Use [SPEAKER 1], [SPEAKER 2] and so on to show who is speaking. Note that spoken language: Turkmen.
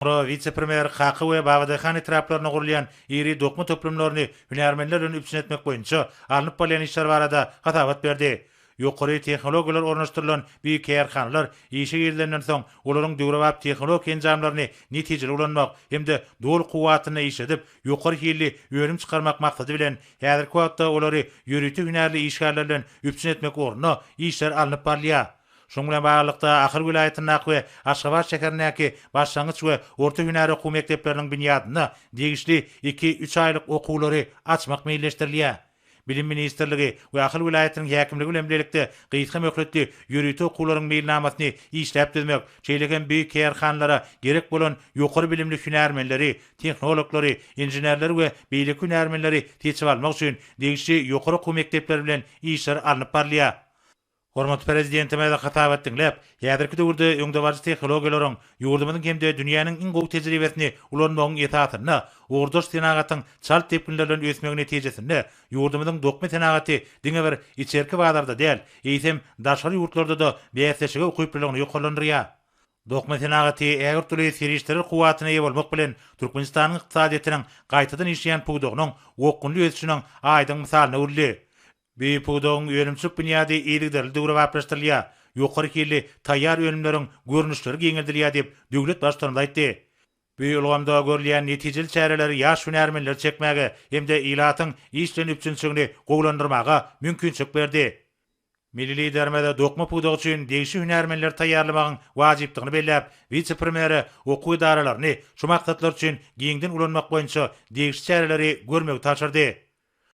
[SPEAKER 1] Soňra wise-premýer Kaka we Babadaýhan etraplarynda gurulýan iri dokma toplumlaryny hünärmenler bilen üpjün etmek boýunça alnyp barylýan işler barada hasabat berdi. Ýokary tehnologiýalar ornaşdyrylan bu kärhanalar işe girizilenden soň, olaryň döwrebap tehnologik enjamlaryny netijeli ulanmak hem-de doly kuwwatynda işledip, ýokary hilli önüm çykarmak maksady bilen, häzirki wagtda olary ýörite hünärli işgärler bilen üpjün etmek ugrunda işler alnyp barylýar. Şunuň bilen baglylykda, Ahal welaýatyndaky we Aşgabat şäherindäki başlangyç we orta hünär okuw mekdepleriniň binýadynda degişli iki-üç aýlyk okuwlary açmak meýilleşdirilýär. Bilim ministrligi we Ahal welaýatynyň häkimligi bilen bilelikde gysga möhletli ýörite okuwlaryň meýilnamasyny işläp düzmek, şeýle hem bu kärhanalara gerek bolan ýokary bilimli hünärmenleri, tehnologlary, inženerleri we beýleki hünärmenleri seçip almak üçin degişli ýokary okuw mekdepleri bilen işler alnyp barylýar. Hormatly Prezidentimiz hasabat diňläp, häzirki döwürde öňdebaryjy tehnologiýalaryň, ýurdumyzyň hem-de dünýäniň iň gowy tejribesini ulanmagyň esasynda ugurdaş senagatyň çalt depginler bilen ösmegi netijesinde ýurdumyzyň dokma senagaty diňe bir içerki bazarda däl, eýsem, daşary ýurtlarda-da bäsleşige ukyplylygyny ýokarlandyrýar. Dokma senagaty ägirt uly serişdeler kuwwatyna eýe bolmak bilen, Türkmenistanyň ykdysadyýetiniň gaýtadan işleýän pudagynyň okgunly ösüşiniň aýdyň mysalyna öwrüldi. Bu pudagyň önümçilik binýady yzygiderli döwrebaplaşdyrylýar, ýokary hilli taýýar önümleriň görnüşleri giňeldilýär diýip, döwlet Baştutanymyz aýtdy. Bu ulgamda görülýän netijeli çäreler ýaş hünärmenleri çekmäge hem-de ilatyň iş bilen üpjünçiligini gowulandyrmaga mümkinçilik berdi. Milli Liderimiz dokma pudagy üçin degişli hünärmenleri taýýarlamagyň wajypdygyny belläp, wise-premýere okuw edaralaryny şu maksatlar üçin giňden ulanmak boýunça degişli çäreleri görmegi tabşyrdy.